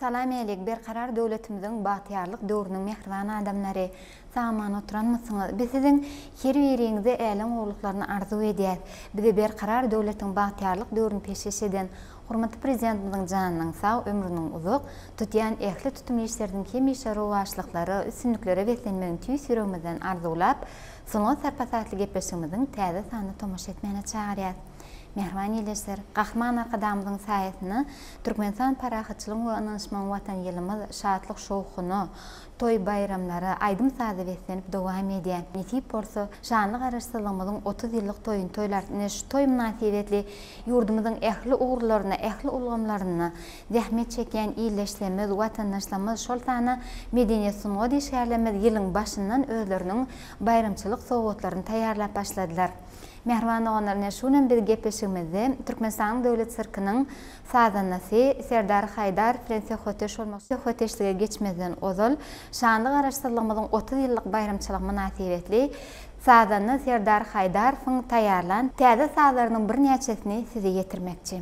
Salam älik, Berkarar döwletimiziň bagtyýarlyk döwrüniň mähriban adamlary! Sag-aman oturanmysyňyz? Biz siziň her biriňize älem gowulyklaryny arzuw edýäs. Bize Berkarar döwletiň bagtyýarlyk döwrüni peşgeş eden hormatly Prezidentimiziň janynyň sag, ömrüniň uzak, tutýan ähli tutumly işleriniň hemişe rowaçlyklara, üstünliklere beslenmegini tüýs ýüregimizden arzuwlap, Sungat sarpasy atly gepleşigimiziň täze sanyna tomaşa etmäne çagyrýas. Mähriban ildeşler, Gahryman Arkadagymyzyň saýasynda Türkmenistan parahatçylygyň we ynanyşmagyň Watany ýylymyz şatlyk-şowhuna, toý-baýramlara, aýdym-saza beslenip dowam edýär. Nesip bolsa, şanly Garaşsyzlygymyzyň 30 ýyllyk toýuny toýlarys. Ine, şu toý mynasybetli ýurdumyzyň ähli ugurlarynda, ähli ulgamlarynda zähmet çekýän ildeşlerimiz, watandaşlarymyz, şol sanda medeniýet-sungat işgärlerimiz ýylyň başyndan özleriniň baýramçylyk sowgatlaryny taýýarlap başladylar. Mähriban doganlar, ine şu günem biz gepleşigimizde Türkmenistanyň Döwlet sirkiniň sazandasy Serdar Haýdarow bilen söhbetdeş bolmak Söhbetdeşlige geçmezden ozal, şanly Garaşsyzlygymyzyň 30 ýyllyk baýramçylygy mynasybetli sazanda Serdar Haýdarowyň taýýarlan täze sazlarynyň birnäçesini size ýetirmekçi.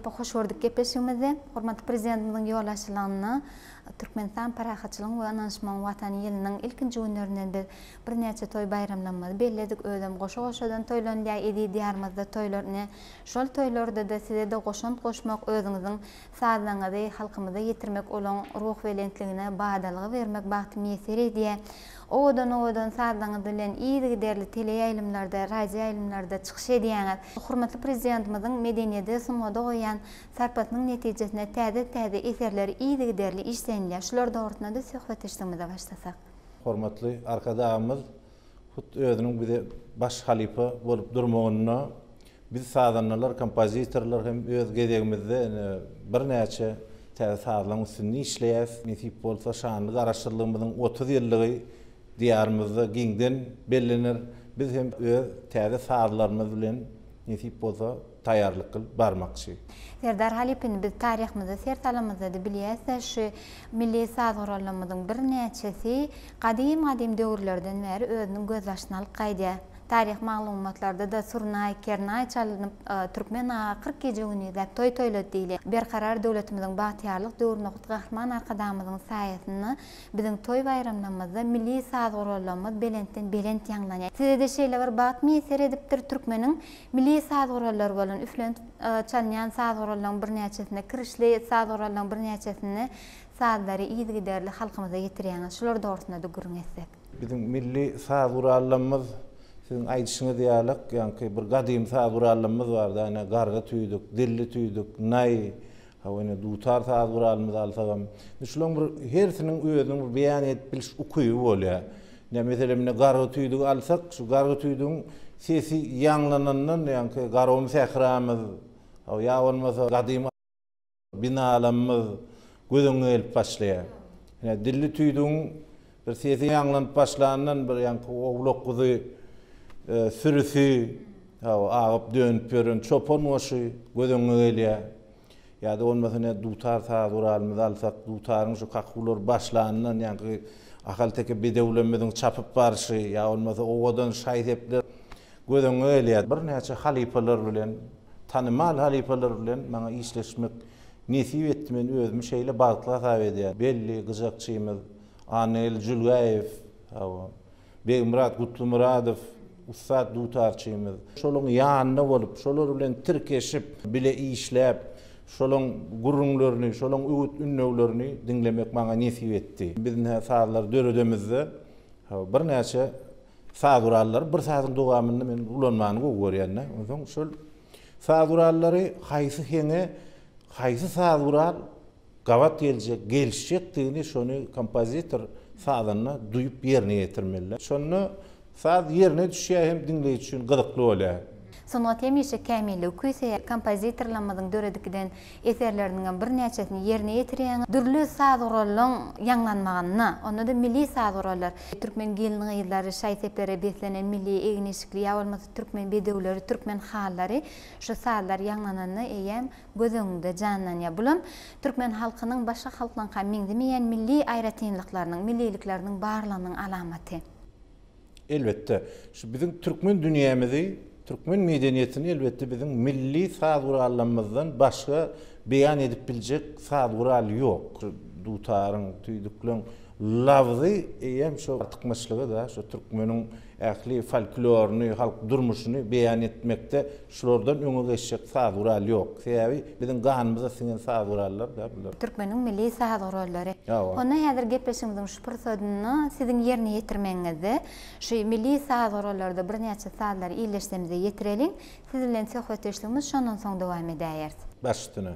halypa hoş gördük gepleşigimizde. Hormatly Prezidentimiziň ýolbaşçylygynda Türkmenistan parahatçylygyň we ynanyşmagyň Watany ýylynyň ilkinji günlerinden biz birnäçe toý baýramlarymyzy belledik. Özem goşa-goşadan toýlanylýar eziz Diýarymyzda toýlar. Ine, şol toýlarda-da size-de goşant goşmak, özüňiziň sazlaryňyzy halkymyza ýetirmek, olaň ruhubelentligine badalga bermek bagty miýesser edýär. Owadan-owadan sazlaryňyz bilen yzygiderli teleýaýlymlarda, radioýaýlymlarda çykyş edýäňiz. Hormatly Prezidentimiziň medeniýede, sungata goýýan sarpasynyň netijesinde täze-täze eserler yzygiderli işlenilýär. Şular dogrusynda-da söhbetdeşligimize başlasak. Hormatly Arkadagymyz hut özüniň bize baş halypa bolup durmagynda biz sazandalar, kompozitorlar hem öz gezegimizde ine birnäçe täze sazlaryň üstünde işleýäris. Nesip bolsa, şanly Garaşsyzlygymyzyň 30 ýyllygy Diýarymyzda giňden bellener. Biz hem öz täze sazlarymyz bilen nesip bolsa taýýarlyk kylyp barmakçy. Serdar halypa indi biz taryhymyza ser salamyzda-da bilýäs-de şu milli saz gurallarymyzyň birnäçesi gadym-gadym döwürlerden bäri özüniň gözbaşyny alyp gaýdýar. Taryhy maglumatlarda-da surnaý, kernaý çalynyp türkmen aga 40 gije-gündizläp toý toýlady diýilýär. Berkarar döwletimiziň bagtyýarlyk döwründe hut Gahryman Arkadagymyzyň saýasynda Biziň toý-baýramlarymyzda milli saz gurallarymyz belentden belent ýaňlanýar. Size-de şeýle bir bagt miýesser edipdir, türkmeniň milli saz gurallary bolan üflenip çalynýan saz gurallaryň birnäçesinde, kirişli saz gurallaryň birnäçesinde sazlary yzygiderli halkymyza ýetirýäňiz. Şular dogrusynda-da gürrüň etsek. Biziň milli saz gurallarymyz, siziň aýdyşyňyz ýalyk, ýaňky bir gadymy saz gurallarymyz bar-da, ine, garga tüýdük, dilli tüýdük, naý, Hawa ine dutar saz guralymyzy alsagam, indi şularyň bir hersiniň özüniň bir beýan edip biliş ukyby bolýar. Ine meselem ine gargy tüýdügi alsak, şu gargy tüýdügiň sesi ýaňlanandan ýaňky Garagum sähramyz, hawa ýa bolmasa gadymy binalarymyz göz öňüňe gelip başlaýar. Ine dilli tüýdügiň bir sesi ýaňlanyp başlandan bir ýaňky owlak-guzy sürüsi, hawa agyp dönüp ýören çopan goşy göz öňüňe gelýär. Ýa-da bolmasa ine dutar saz guralymyzy alsak, dutaryň şu kakuwlary başlanyndan ýaňky ahalteke bedewlerimiziň çapyp barşy, ýa bolmasa owadan şaý-sepler göz öňüňe gelýär. Birnäçe halypalar bilen, tanymal halypalar bilen maňa işleşmek nesip etdi. Men özümi şeýle bagtly hasap edýän. Belli gyjakçymyz Annageldi Jülgäýew, hawa, Begmyrat Gutlymyradow ussat dutarçymyz. Şolaryň ýanynda bolup, şolar bilen tirkeşip, bile işläp, şolaryň gürrüňlerini, şolaryň öwüt-ündewlerini diňlemek maňa nesip etdi. Biz ine sazlary döredemizde, birnäçe saz gurallary bir sazyň dowamynda men ulanmany gowy görýän-de. Onsoň şol saz gurallary haýsy heňe, haýsy saz gural gabat geljek, gelişjekdigini şony kompozitor, sazanda duýup ýerine ýetirmeli. Şonda saz ýerine düşýär hem diňleýji üçin gyzykly bolýar. Sungat hemişe kämilligi küýseýär. Kompozitorlarymyzyň döredip giden eserleriniňem birnäçesini ýerine ýetirýäňiz. Dürli saz gurallaryň ýaňlanmagynda, onda-da milli saz gurallar, türkmen gelin-gyzlary şaý-seplere beslenen milli egin-eşikli ýa bolmasa türkmen bedewleri, türkmen halylary şu sazlar ýaňlananda eýýäm göz öňüňde janlanýar. Bulam türkmen halkynyň başga halklaňka meňzemeýän milli aýratynlyklarynyň, millilikleriniň barlygynyň alamaty. Elbetde, şu biziň türkmen dünýämizi, türkmen medeniýetini elbetde biziň milli saz gurallarymyzdan başga beýan edip biljek saz gural ýok. Şu dutaryň, tüýdükleň labzy eýýäm şo artykmaçlygy-da, şo türkmeniň ähli folkloryny, halk durmuşyny beýan etmekde şulardan öňe geçjek saz gural ýok. Sebäbi biziň ganymyza siňen saz gurallar-da bular. Türkmeniň milli saz gurallary. Onda häzir gepleşigimiziň şu pursadynda siziň ýerine ýetirmegiňizde şu milli saz gurallarda birnäçe sazlary ildeşlerimize ýetireliň. Siz bilen söhbetdeşligimiz şondan soň dowam edäýeris. Baş üstüne.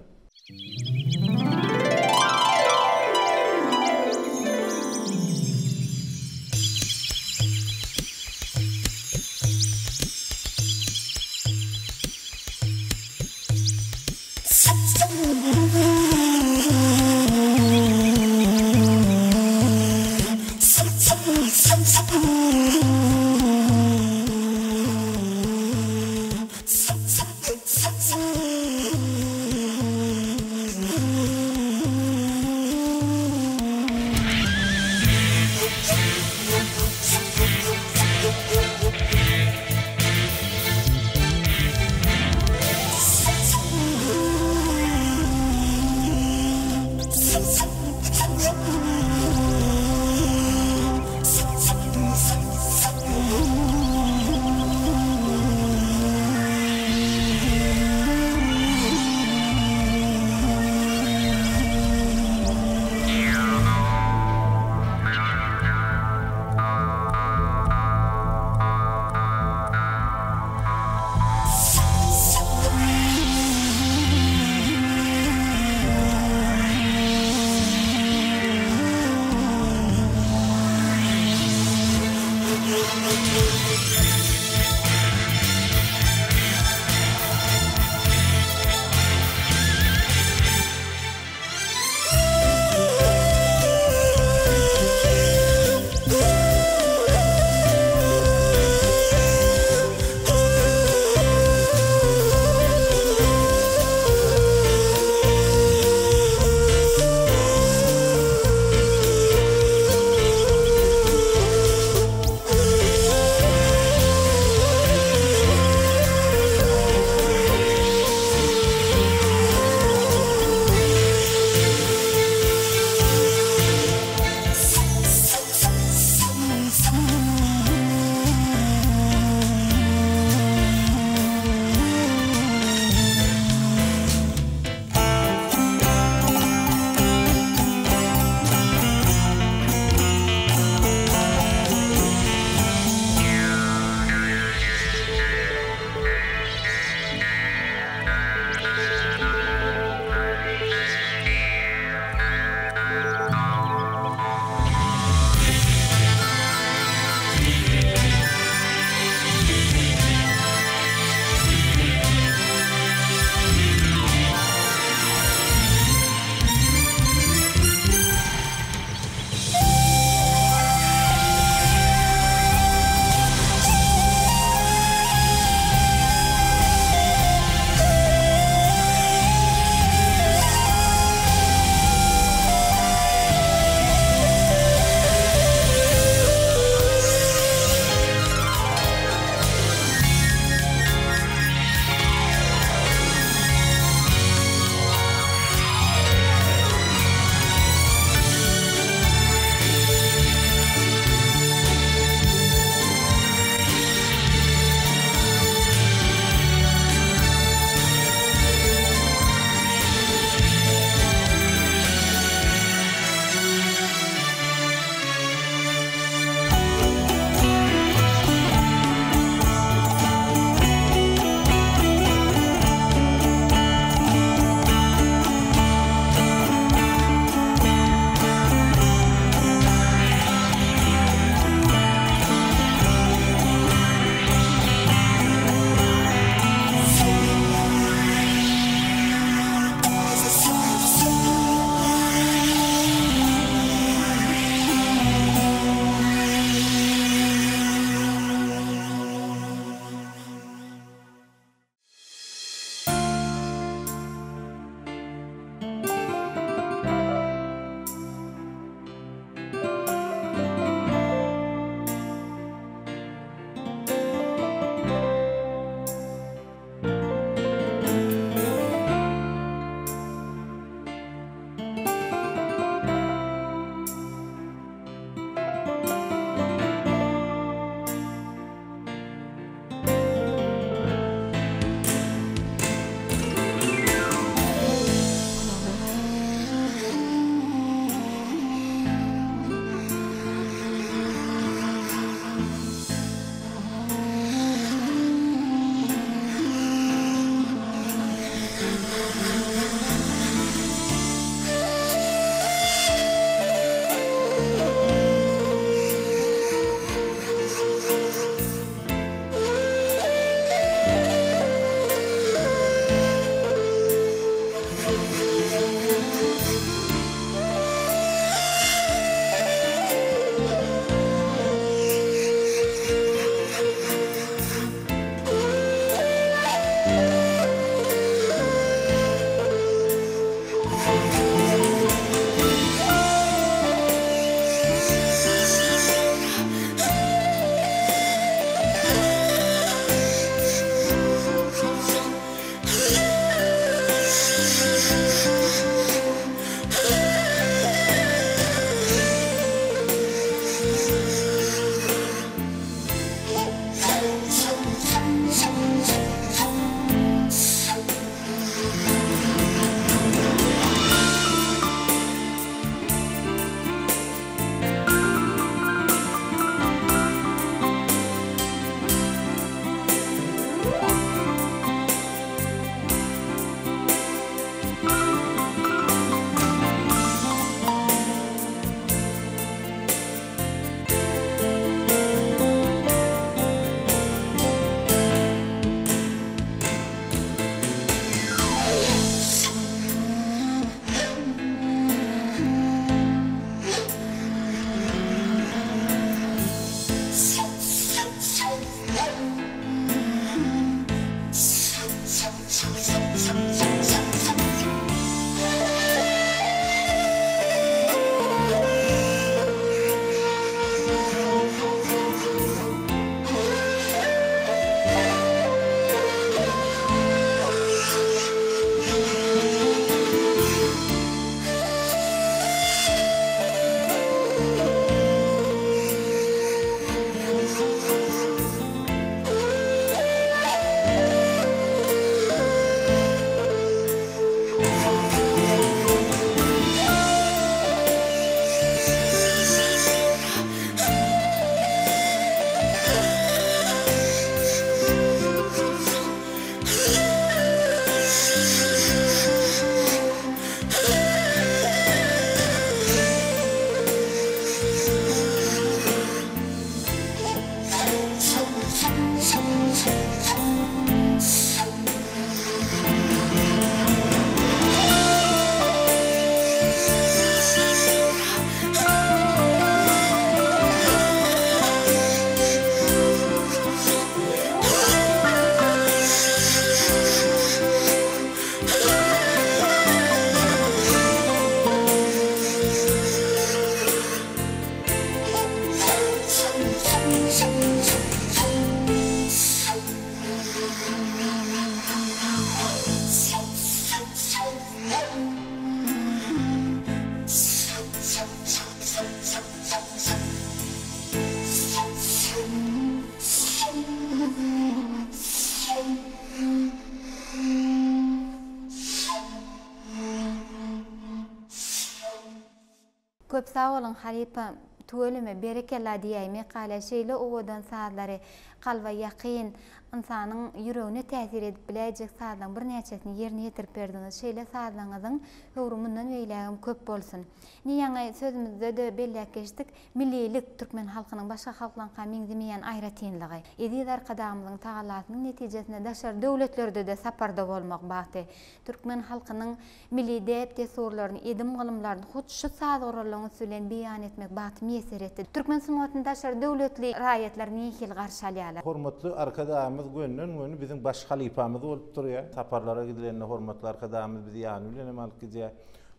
Köp sag boluň halypa tüweleme berekella diýäýmek galýar şeýle owadan sazlary kalba ýakyn ynsanyň ýüregine täsir edip biläýjek sazlaň birnäçesini ýerine ýetirip berdiňiz şeýle sazlaňyzyň höwri mundan beýlägem köp bolsun. Indi ýaňy sözümizde-de belläp geçdik millilik türkmen halkynyň başga halklaňka meňzemeýän aýratynlygy. Eziz Arkadagymyzyň tagallasynyň netijesinde daşary döwletlerde-de saparda bolmak bagty türkmen halkynyň Milli däp-dessurlaryny, edim-gylymlaryny hut şu saz gurallaryň üsti bilen beýan etmek bagty miýesser etdi. Türkmen sungatyny daşary döwletli raýatlar nähili garşy alýarlar? Hormatly Arkadagymyz gönden-göni biziň baş halypamyz bolup durýar. Saparlara gidilende hormatly Arkadagymyz bizi ýany bilen hem alyp gidýär.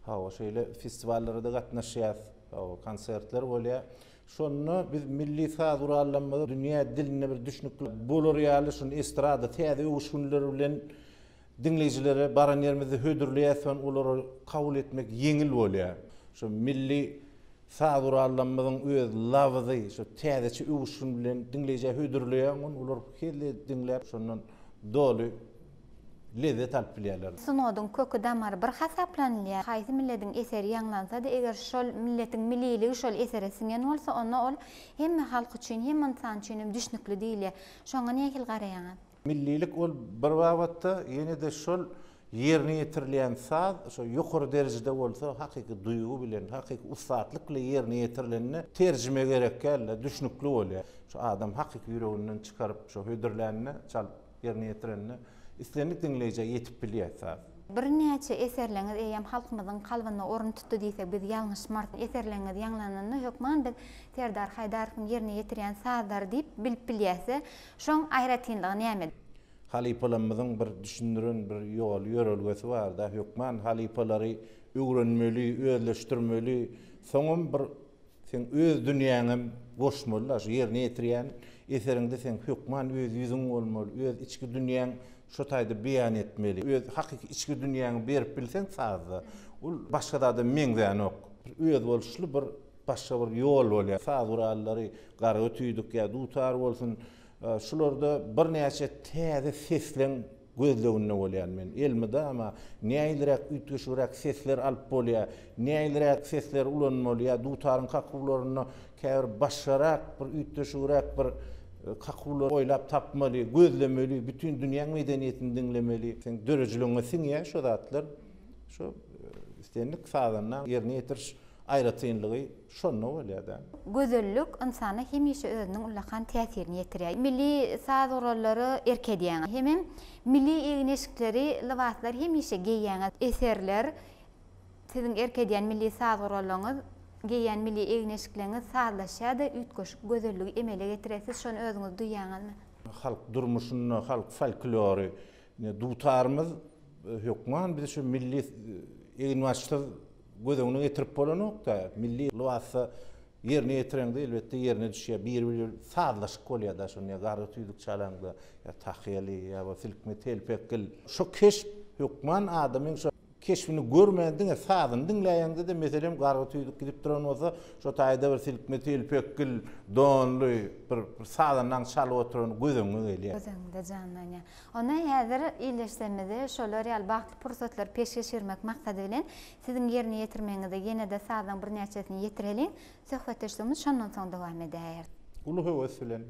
Hawa, şeýle festiwallara-da gatnaşýarys. Hawa, konsertler bolýar. Şonda biz milli saz gurallarymyzy dünýä dilinde bir düşnükli bolar ýaly şuny estrada täze öwüşginler bilen Diňleýjilere baran ýerimizde hödürleýäs we olary kabul etmek ýeňil bolýar. Şu milli saz gurallarymyzyň öz labyzy, şu täzeçe öwüşgin bilen diňleýjä hödürleýäň, ony olar hezil edip diňläp, şondan doly lezzet alyp bilýärler. Sungatyň köki-damary bir hasaplanylýar. Haýsy milletiň eseri ýaňlansa-da, eger şol milletiň milliligi şol esere siňen bolsa, onda ol hemme halk üçin, hemme ynsan üçin hem düşnükli diýilýär. Şoňa nähili garaýaňyz? Millilik ol bir babatda, ýene-de şol ýerine ýetirilýän saz şo ýokary derejede bolsa, hakyky duýgy bilen, hakyky ussatlyk bilen ýerine ýetirilende terjime gerek däl-de, düşnükli bolýar. Şo adam hakyky ýüreginden çykaryp şo hödürlände, çalyp ýerine ýetirende islendik diňleýjä ýetip bilýär saz. Birnäçe eserleňiz eýýäm halkymyzyň kalbynda orun tutdy diýsek biz ýalňyşmarys. Eserleňiz ýaňlananda hökman biz Serdar Haýdarowyň ýerine ýetirýän sazlary diýip bilip bilýäs-de. Şoň aýratynlygy näme? Halypalarymyzyň bir düşündiren bir ýoly, ýörelgesi bar-da, hökman halypalary öwrenmeli, özleşdirmeli, soňam bir seň öz dünýäňem goşmaly-da, şu ýerine ýetirýän eseriňde seň hökman öz ýüzüň bolmaly, öz içki dünýäň şo taýda beýan etmeli. Öz hakyky içki dünýäňi berip bilseň sazda, ol başga zada meňzänok. Bir özboluşly bir Başga bir ýol bolýar. Saz gurallary, gargy tüýdük ýa dutar bolsun, şularda birnäçe täze sesleň gözleginde bolýan men. Elmydama nähiliräk üýtgeşigräk sesler alyp bolýar, nähiliräk sesleri ulanmaly ýa dutaryň kakuwlarynda käbir başgarak bir üýtgeşigräk bir kakuwlar oýlap tapmaly, gözlemeli, bütin dünýäň medeniýetini diňlemeli. Seň döredijiligiňe siňýär şo zatlar. Şo islendik sazanda ýerine ýetiriş aýratynlygy şonda bolýar-da. Gözellik ynsana hemişe özüniň ullakan täsirini ýetirýär. Milli saz gurallara erk edýäňiz. Hemem milli egin-eşikleri, lybaslary hemişe geýýäňiz. Eserler, siziň erk edýän milli saz gurallaryňyz, geýýän milli egin-eşikleriňiz sazlaşýar-da, üýtgeşik gözelligi emele getirýär. Siz şony özüňiz duýýaňyzmy? Halk durmuşynda halk folklory, ine, dutarymyz hökman biz şu milli eginbaşsyz Göz öňüne getirip bolanok-da, milli lybasda ýerine ýetireňde elbetde ýerine düşýär, biri-biri sazlaşyk bolýar-da şonda, ýa gargy tüýdük çalaňda, ýa tahýaly, ýa bir silkme telpekgil. Şo keşp hökman adamyň şo keşbini görmän diňe sazyny diňläýeňde-de, meselem, gargy tüýdük gidip duran bolsa, şo taýda bir silkme telpekgil, donly bir sazandaň çalyp oturany göz öňüňe gelýär. Göz öňüňde janlanýar. Onda häzir ildeşlerimize şolar ýaly bagtly pursatlary peşgeş bermek maksady bilen, siziň ýerine ýetirmegiňizde ýene-de sazlaryň birnäçesini ýetireliň. Söhbetdeşligimiz şondan soň dowam edäýer. Uly höwes bilen.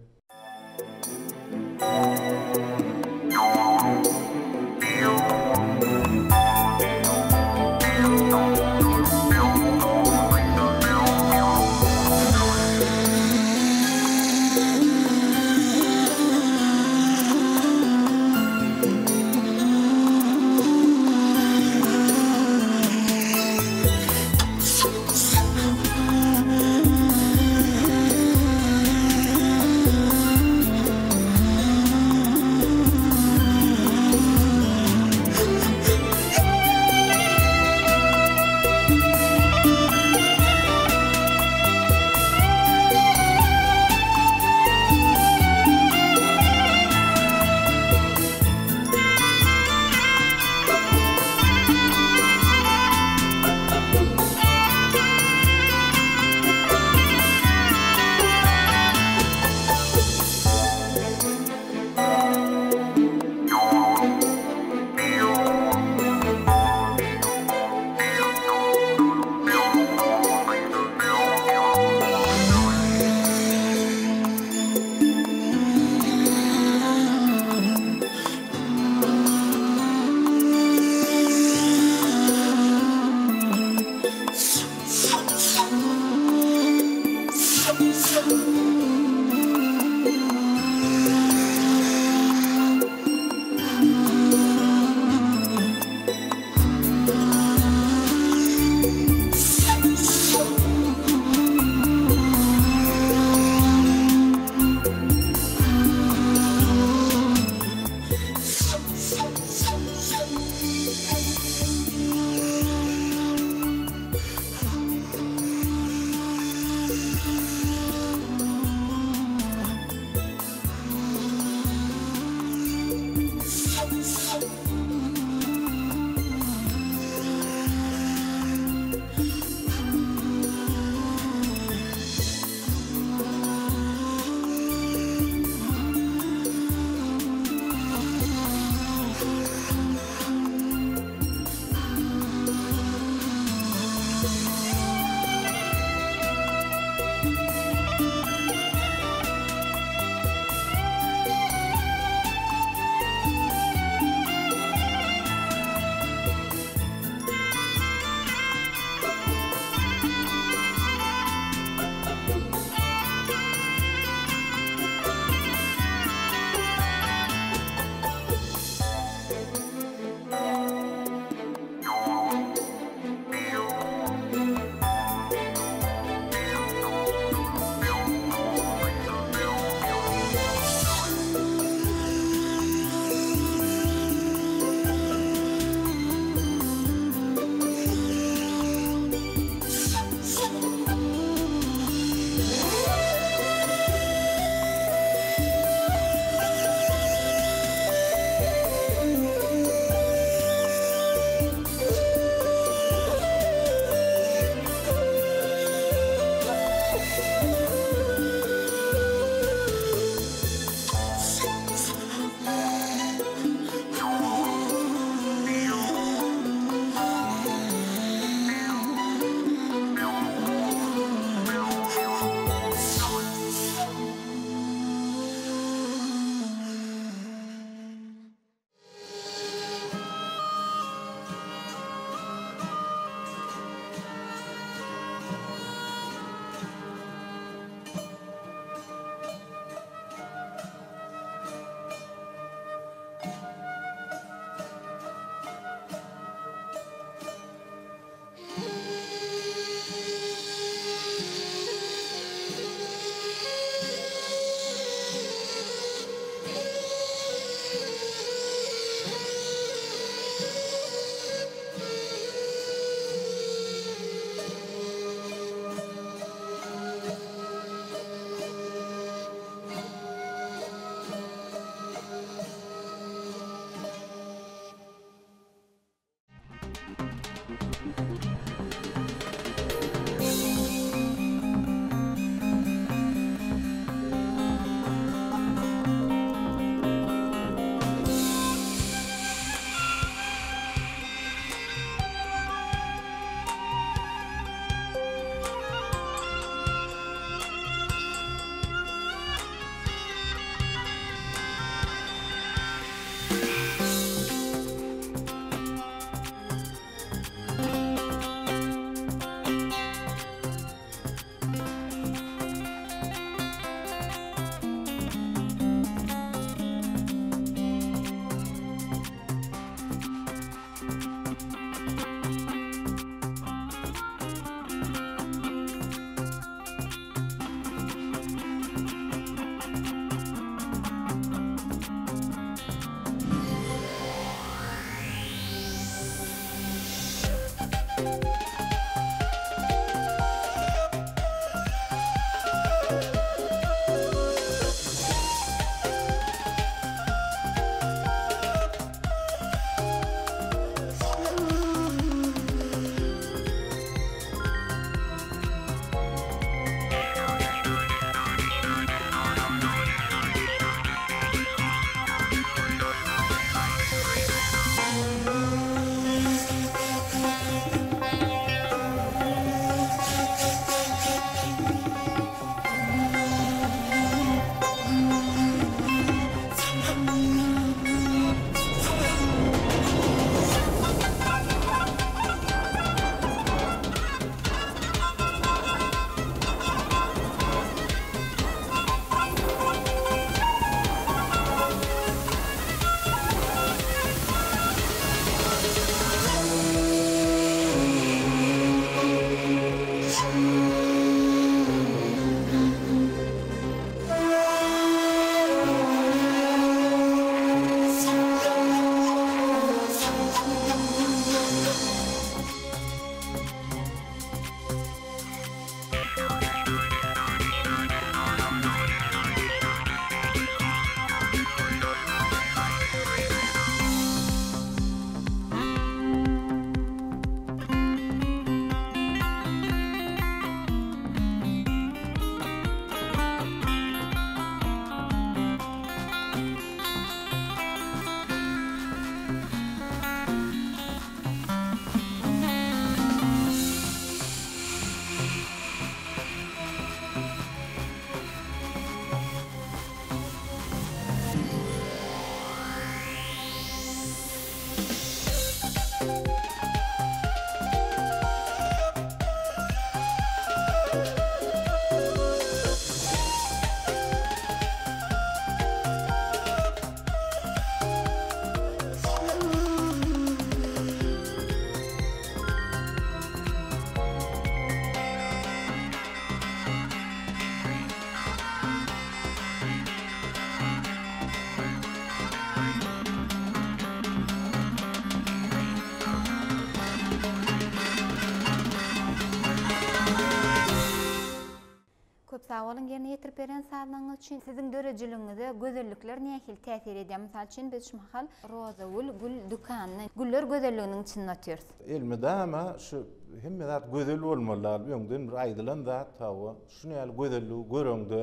sag boluň ýerine ýetirip beren sazlaryňyz üçin. Siziň döredijiligiňize gözellikler nähili täsir edýär? Mysal üçin, biz şu mahal Rozagül gül dükanynda güller gözelliginiň içinde otyrys. Elmydama şu hemme zat gözel bolmaly öňden bir aýdylan zat hawa. Şuny ýaly gözelligi göreňde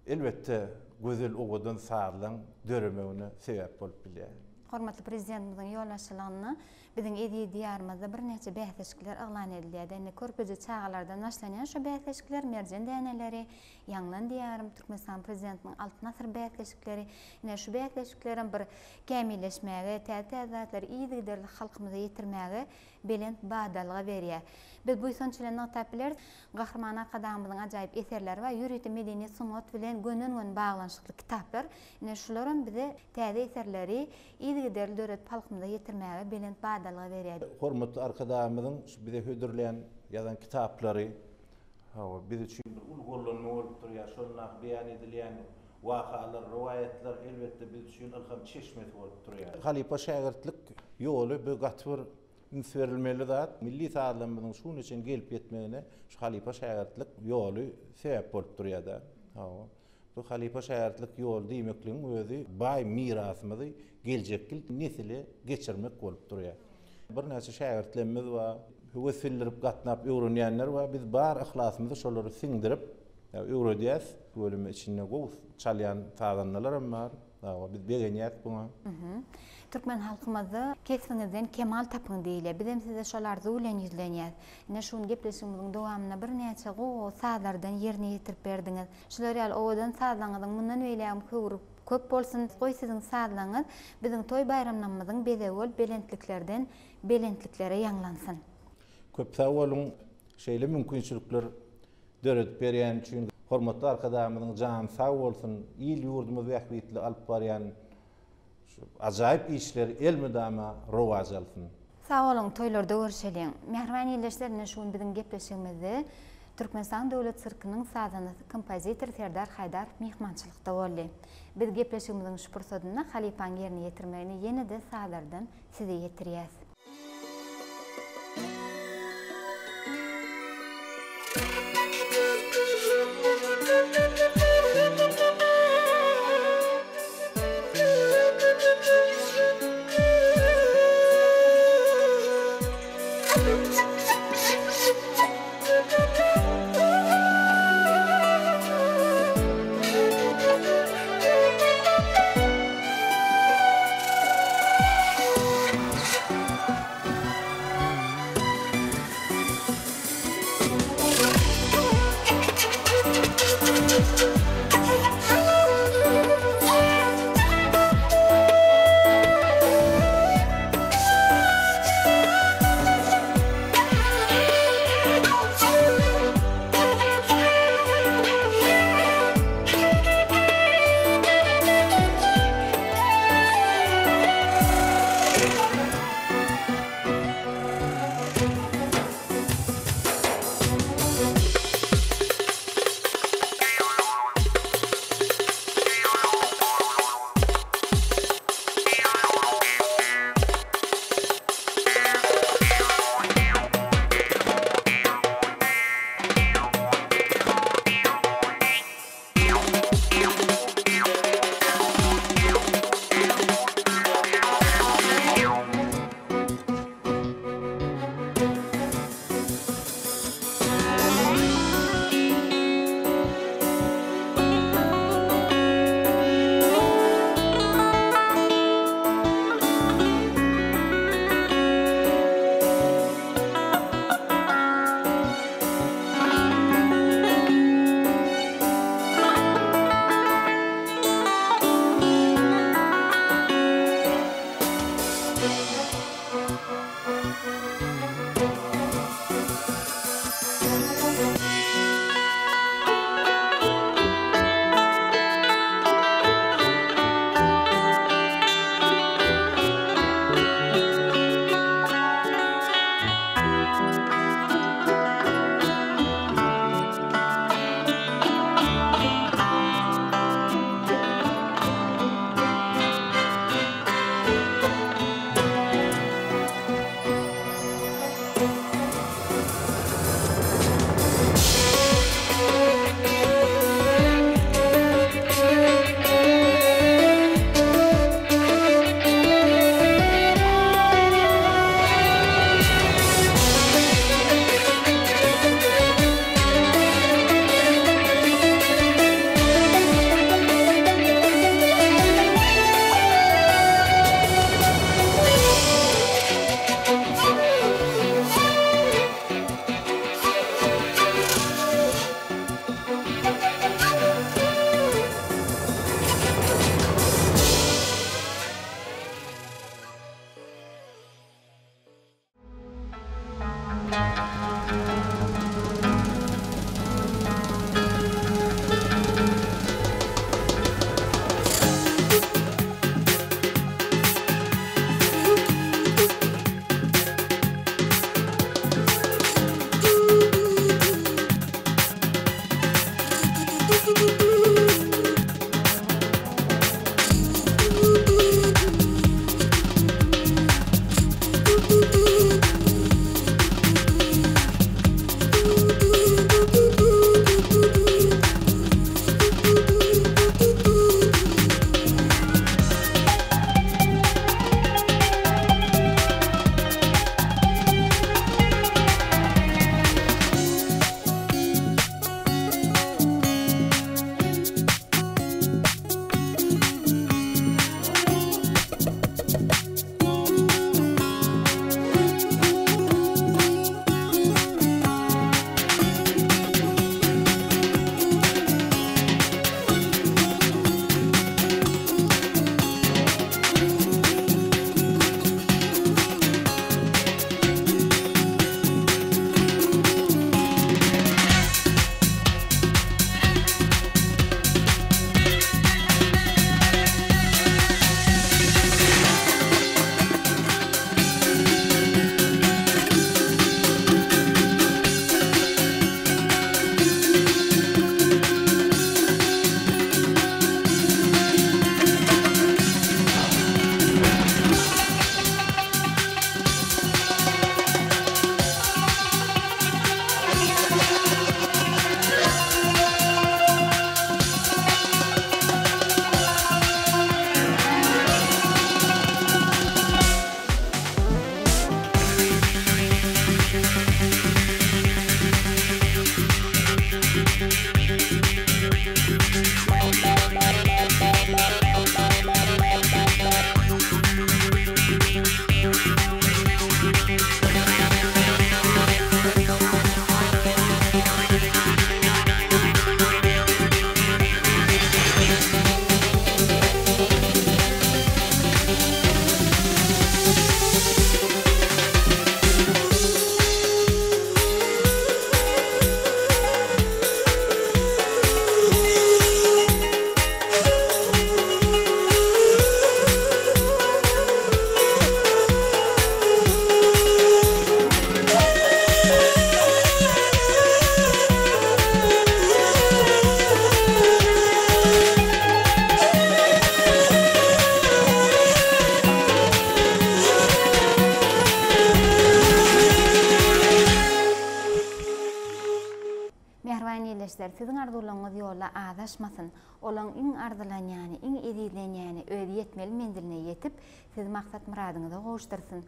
elbetde gözel owadan sazlaň döremegine sebäp bolup bilýär. Hormatly Prezidentimiziň ýolbaşçylygynda biziň eziz Diýarymyzda birnäçe bäsleşikler yglan edilýär. Indi körpeje çagalardan başlanýan şu bäsleşikler Merjen däneleri, Ýaňlan Diýarym, Türkmenistanyň Prezidentiniň Altyn asyr bäsleşikleri. Ine, şu bäsleşiklerem bir kämilleşmäge, täze-täze zatlary yzygiderli halkymyza ýetirmäge belent badalga berýär. Biz buýsanç bilen nygtap bileris, Gahryman Arkadagymyzyň ajaýyp eserleri bar, ýörite medeniýet, sungat bilen gönden-göni baglanyşykly kitaplar. Ine, şularam bize täze eserleri yzygiderli döredip halkymyza ýetirmäge belent badalga berýär. Hormatly Arkadagymyzyň şu bize hödürlän, ýazan kitaplary, hawa, biz üçin bir uly gollanma bolup durýar. Şondaky beýan edilýän wakalar, rowaýatlar, elbetde, biz üçin ylham çeşmesi bolup durýar. Halypa-şägirtlik ýoly bu gaty bir Üns berilmeli zat, milli sazlarymyzyň şu güne çenli gelip ýetmegine şu halypa-şägirtlik ýoly sebäp bolup durýar-da. Hawa. Bu halypa-şägirtlik ýoly diýmekligiň özi baý mirasymyzy geljekki nesile geçirmek bolup durýar. Birnäçe şägirtlerimiz bar, höwes bildirip gatnap öwrenýänler bar. Biz bar yhlasymyzy şolara siňdirip öwredýäs. Bölümi içinde gowy çalýan sazandalaram bar. Hawa, biz begenýäs buňa. Türkmen halkymyzda Kesbiňizden kemal tapyň diýilýär. Bizem size şol arzuw bilen ýüzlenýäs. Ine şu gün gepleşigimiziň dowamynda birnäçe gowy-gowy sazlardan ýerine ýetirip berdiňiz. Şular ýaly owadan sazlaryňyzyň mundan beýlägem höwri köp bolsun. Goý siziň sazlaryňyz biziň toý-baýramlarymyzyň bezegi bolup belentliklerden belentliklere ýaňlansyn. Köp sag boluň, şeýle mümkinçilikler döredip berýäni üçin hormatly Arkadagymyzyň jany sag bolsun, il-ýurdumyz bähbitli alyp barýan şu ajaýyp işleri elmydama rowaç alsyn. Sag boluň, toýlarda görüşeliň. Mähriban ildeşler ine şu gün biziň gepleşigimizde Türkmenistan Döwlet sirkiniň sazandasy kompozitor Serdar Haýdarow myhmançylykda boldy. Biz gepleşigimiziň şu pursadynda halypaň ýerine ýetirmegini ýene-de sazlardan size ýetirýäs. Mähriban ildeşler, siziň arzuwlaryňyz ýolda azaşmasyn. Olaň iň arzylanýany, iň ezizlenýäni öz ýetmeli menziline ýetip, sizi maksat-myradyňyza gowuşdyrsyn.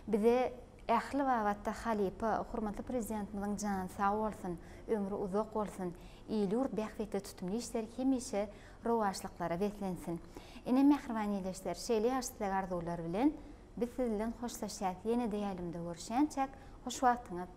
Bize ähli babatda halypa, hormatly Prezidentimiziň jany sag bolsun, ömri uzak bolsun, il-ýurt bähbitli tutumly işleri hemişe rowaçlyklara beslensin. Ine, mähriban ildeşler, şeýle ýagşy isleg-arzuwlar bilen, biz siz bilen hoşlaşýas. Ýene-de ýaýlymda görüşýänçäk, hoş wagtyňyz!